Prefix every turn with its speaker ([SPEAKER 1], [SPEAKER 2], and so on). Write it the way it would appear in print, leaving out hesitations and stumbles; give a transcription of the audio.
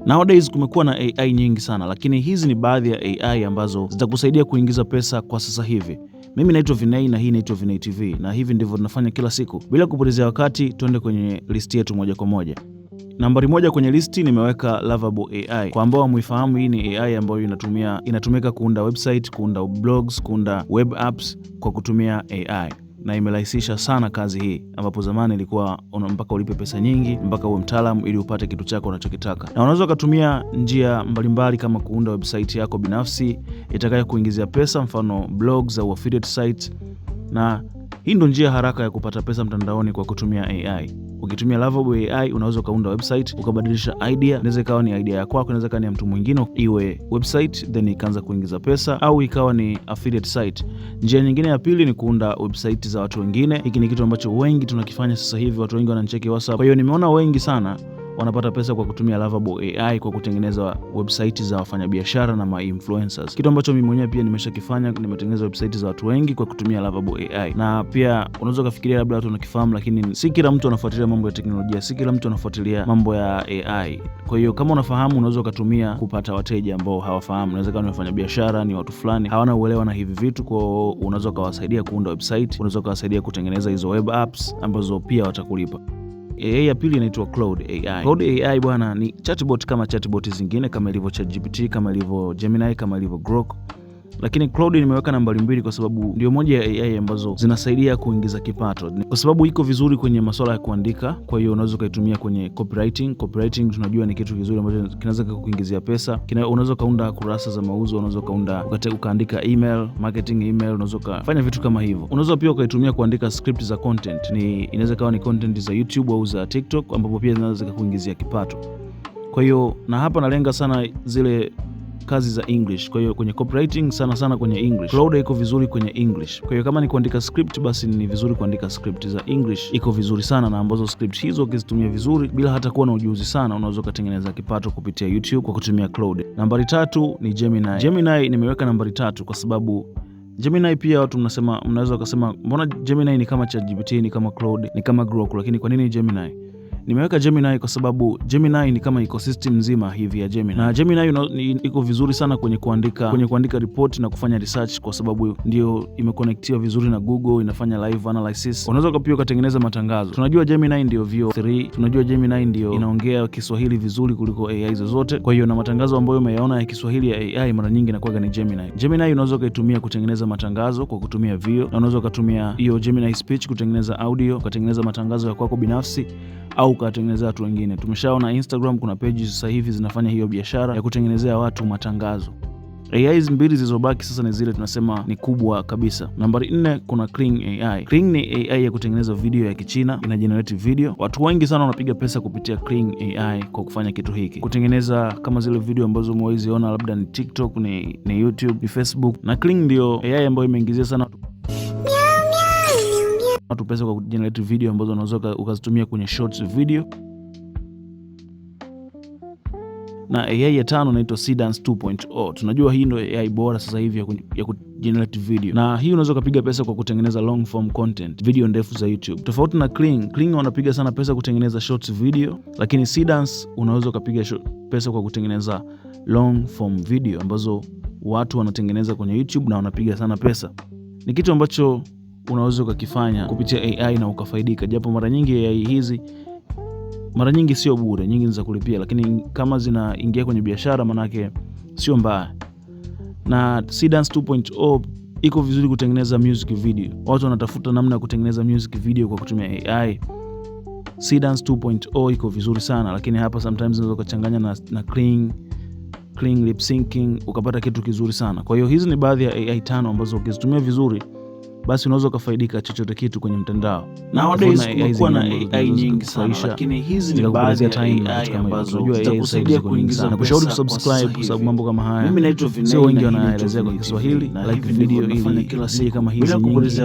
[SPEAKER 1] Nowadays kumekuwa na AI nyingi sana, lakini hizi ni baadhi ya AI ambazo zitakusaidia kuingiza pesa kwa sasa hivi. Mimi naitwa Vinei na hii inaitwa Vinei TV na hivi ndivyo tunafanya kila siku. Bila kupotezea wakati, tuende kwenye listi yetu moja kwa moja. Nambari moja kwenye listi nimeweka Lovable AI. Kwa ambao hamuifahamu, hii ni AI ambayo inatumika kuunda website, kuunda blogs, kuunda web apps kwa kutumia AI na imerahisisha sana kazi hii, ambapo zamani ilikuwa mpaka ulipe pesa nyingi mpaka uwe mtaalamu ili upate kitu chako unachokitaka. Na unaweza ukatumia njia mbalimbali kama kuunda website yako binafsi itakayo kuingizia pesa, mfano blogs au affiliate sites, na hii ndo njia haraka ya kupata pesa mtandaoni kwa kutumia AI. Ukitumia Lovable AI unaweza ukaunda website ukabadilisha idea, inaweza ikawa ni idea ya kwako, inaweza ikawa ni ya mtu mwingine, iwe website then ikaanza kuingiza pesa, au ikawa ni affiliate site. Njia nyingine ya pili ni kuunda website za watu wengine. Hiki ni kitu ambacho wengi tunakifanya sasa hivi, watu wengi wananicheki WhatsApp. Kwa hiyo nimeona wengi sana wanapata pesa kwa kutumia Lovable AI kwa kutengeneza website za wafanyabiashara na ma-influencers, kitu ambacho mimi mwenyewe pia nimeshakifanya. Nimetengeneza website za watu wengi kwa kutumia Lovable AI. Na pia unaweza ukafikiria labda watu wanakifahamu, lakini si kila mtu anafuatilia mambo ya teknolojia, si kila mtu anafuatilia mambo ya AI. Kwa hiyo kama unafahamu, unaweza ukatumia kupata wateja ambao hawafahamu. Unaweza kuwa ni wafanyabiashara, ni watu fulani hawana uelewa na hivi vitu, kwa hiyo unaweza ukawasaidia kuunda website, unaweza ukawasaidia kutengeneza hizo web apps ambazo pia watakulipa. AI ya pili inaitwa Claude AI. Claude AI bwana ni chatbot kama chatbot zingine kama ilivyo ChatGPT, kama ilivyo Gemini, kama ilivyo Grok. Lakini Claude nimeweka nambari 2 kwa sababu ndio moja ya AI ambazo zinasaidia kuingiza kipato, kwa sababu iko vizuri kwenye masuala ya kuandika. Kwa hiyo unaweza ukaitumia kwenye copywriting. Copywriting tunajua ni kitu kizuri ambacho kinaweza kukuingizia pesa. Unaweza ukaunda kurasa za mauzo, unaweza ukaunda ukaandika email marketing email, unaweza ukafanya vitu kama hivyo. Unaweza pia ukaitumia kuandika script za content, ni inaweza kawa ni content za YouTube au za TikTok, ambapo pia zinaweza kukuingizia kipato. Kwa hiyo na hapa nalenga sana zile kazi za English. Kwa hiyo kwenye copywriting sana sana kwenye English. Claude iko vizuri kwenye English. Kwa hiyo kama ni kuandika script, basi ni vizuri kuandika script za English, iko vizuri sana, na ambazo script hizo ukizitumia vizuri bila hata kuwa na ujuzi sana, unaweza ukatengeneza kipato kupitia YouTube kwa kutumia Claude. Nambari 3 ni Gemini. Gemini nimeweka nambari 3 kwa sababu Gemini pia watu mnasema, mnaweza ukasema mbona Gemini ni kama ChatGPT, ni kama Claude, ni kama Grok, lakini kwa nini Gemini? Nimeweka Gemini kwa sababu Gemini ni kama ecosystem nzima hivi ya Gemini. Na Gemini iko vizuri sana kwenye kuandika report na kufanya research kwa sababu ndio imeconnectiwa vizuri na Google, inafanya live analysis. Unaweza pia ukatengeneza matangazo. Tunajua Gemini ndio Veo 3, tunajua Gemini ndio inaongea Kiswahili vizuri kuliko AI zozote. Kwa hiyo na matangazo ambayo umeyaona ya Kiswahili ya AI mara nyingi inakuwa ni Gemini. Gemini unaweza ukaitumia kutengeneza matangazo kwa kutumia Veo, na unaweza ukatumia hiyo Gemini speech kutengeneza audio, ukatengeneza matangazo ya kwako binafsi au ukawatengenezea watu wengine. Tumeshaona Instagram kuna pages sasa hivi zinafanya hiyo biashara ya kutengenezea watu matangazo. AI mbili zilizobaki sasa ni zile tunasema ni kubwa kabisa. Nambari 4 kuna Kling AI. Kling ni AI ya kutengeneza video ya Kichina, ina generate video. Watu wengi sana wanapiga pesa kupitia Kling AI kwa kufanya kitu hiki, kutengeneza kama zile video ambazo umewahi labda ni TikTok, ni YouTube, ni Facebook. Na Kling ndio AI ambayo imeingizia sana watu pesa kwa kugenerate video ambazo unaweza ukazitumia kwenye shorts video. Na AI ya 5 inaitwa Seedance 2.0. Tunajua hii ndio AI bora sasa hivi ya kugenerate video, na hii unaweza ukapiga pesa kwa kutengeneza long form content, video ndefu za YouTube. Tofauti na Kling, Kling wanapiga sana pesa kutengeneza shorts video, lakini Seedance unaweza ukapiga pesa kwa kutengeneza long form video ambazo watu wanatengeneza kwenye YouTube na wanapiga sana pesa. Ni kitu ambacho unaweza ukakifanya kupitia AI na ukafaidika, japo mara nyingi AI hizi mara nyingi sio bure, nyingi ni za kulipia, lakini kama zinaingia kwenye biashara manake sio mbaya. Na Seedance 2.0 iko vizuri kutengeneza music video. Watu wanatafuta namna ya kutengeneza music video kwa kutumia AI. Seedance 2.0 iko vizuri sana, lakini hapa sometimes unaweza ukachanganya na Kling lip syncing ukapata kitu kizuri sana. Kwa hiyo hizi ni baadhi ya AI 5 ambazo ukizitumia vizuri basi unaweza ukafaidika chochote kitu kwenye mtandao.
[SPEAKER 2] Nowadays kumekuwa na AI nyingi sana, lakini hizi ni baadhi ya AI ambazo zitakusaidia kuingiza
[SPEAKER 1] na kushauri kusubscribe kwa sababu mambo kama haya
[SPEAKER 2] Mimi naitwa Vinei
[SPEAKER 1] sio wengi wanaelezea kwa Kiswahili. Like video ili kila siku kama hizi nyingi.